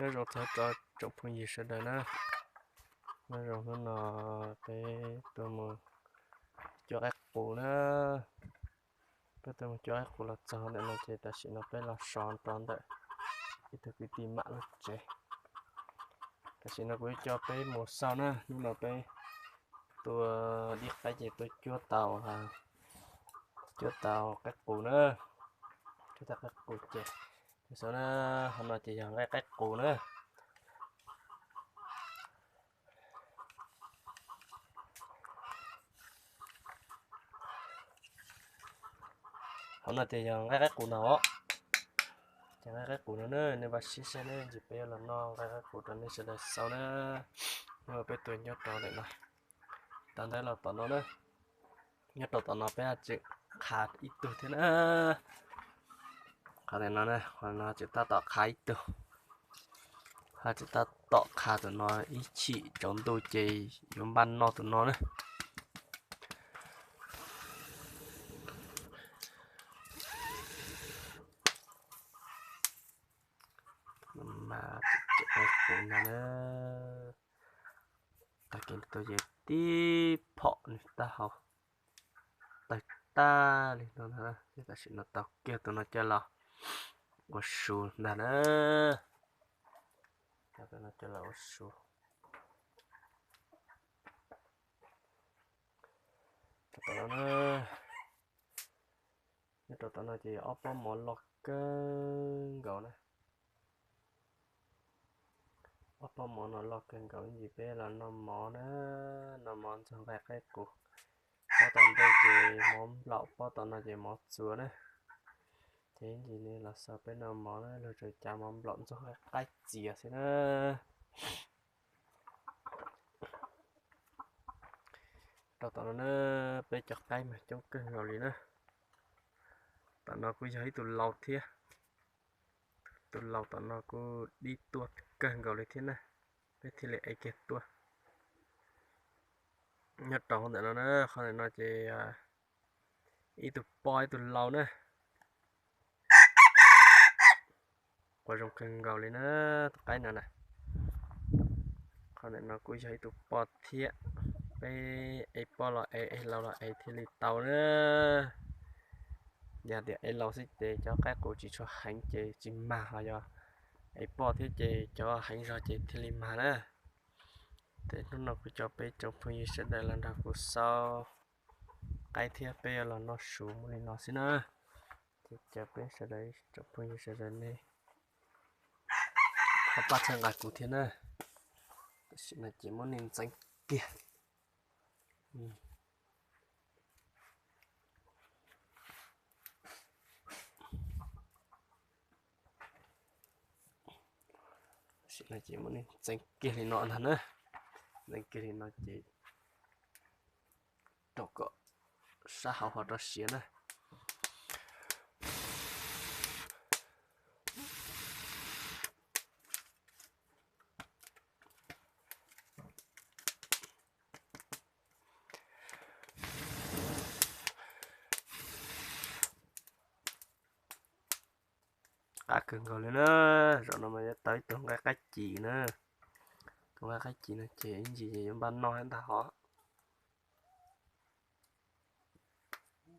Nyob zoo txog rau tsoom phooj ywg sawv daws na, nyob zoo hnub no peb tuaj mus cuab qaib qus na. Peb tuaj mus cuab qaib qus los txog ntawm no ces tam sim no peb los so rau ntawm ib tug kwv tij mam lub tsev. Tam sim no kuv yuav coj peb mus xauj na, hnub no peb tuaj dib qaib ces tuaj cuab tau, cuab tau qaib qus na, cuab tau qaib qus ces, xauj na, qhov no ces yog nqaij qaib qus na. Qhov no ces yog nqaij qaib qus no. Ces nqaij qaib qus no na, nej npaj siab saib na, ntsis peb yuav los noj nqaij qaib qus rau nej sawv daws xauj na. Hnub no peb tuaj nyob rau ntawm no, tau ntawd los tom no na, nyob rau tom no peb tseem qhav ib tug thiab na. Qhov ntawm no na, qhov no tseem tab tom qhav ib tug, ho tseem tab tom qhav tus no, ib chim tsaus ntuj ces yuav npaj noj tus no na. Mas qaib qus no na, tag kis tuaj ces tib phom nws taub hau tawg tag li no ntag. Ces tam sim no tau kiag tus no coj los ua su ntag na. Coj tus no coj los ua su. Tom no na, nyob rau tom no ces ob pob mov loj kawg nkaus na. Ob pob mov no loj kawg nkaus, ib ntsis peb los noj mov na, noj mov ntxuag nqaij qaib qus. Pob tom ntej ces mov nplaum, pob tom no ces mov txuas na. Ces ib ntsis ne los xav peb noj mov na, luag tseem cas mov nplaum ntxuag nqaij qaib txias xwb na. Rau tom no na, peb cov qaib mas coob kawg nkaus li na. Tom no kuj yog ib tug lau thiab. Tus lau tom no kuj dib tuaj kawg nkaus li thiab na, peb thiaj li ev kiag tuaj. Nyob rau ntawm no na, qhov ntawm no ces ib tug poj ib tug lau na. Quas zoo kawg nkaus li na, tus qaib no na. Qhov ntawm no kuj yog ib tug poj thiab, peb ev poj los ev, ev lau los ev thiaj li tau na. Yog tias ev lau xwb ces cov qaib qus tsis tshua heev ces tsis mag, ho yog ev poj thiab ces cov heev zog ces thiaj li mag na. Ces hnub no kuv coj peb tsoom phooj ywg sawv daws los nrog kuv xauj qaib thiab peb yuav los noj su muaj li no xwb na. Ces cov peb sawv daws tsoom phooj ywg sawv daws nej ho pab txhawb nqa kuv thiab na. Tam sim no ces muab nej ntxeev kiag. Tam sim no ces muab nej ntxeev kiag li no ntag na. Ntxeev kiag li no ces rau kom sab hauv ho rau siav na. Qab kawg nkaus li na. Zaum no mas yuav tau ib tug nqaij qaib cim na. Tus nqaij qaib cim no ces ib ntsis ces yuav npaj noj thiab ntag hos.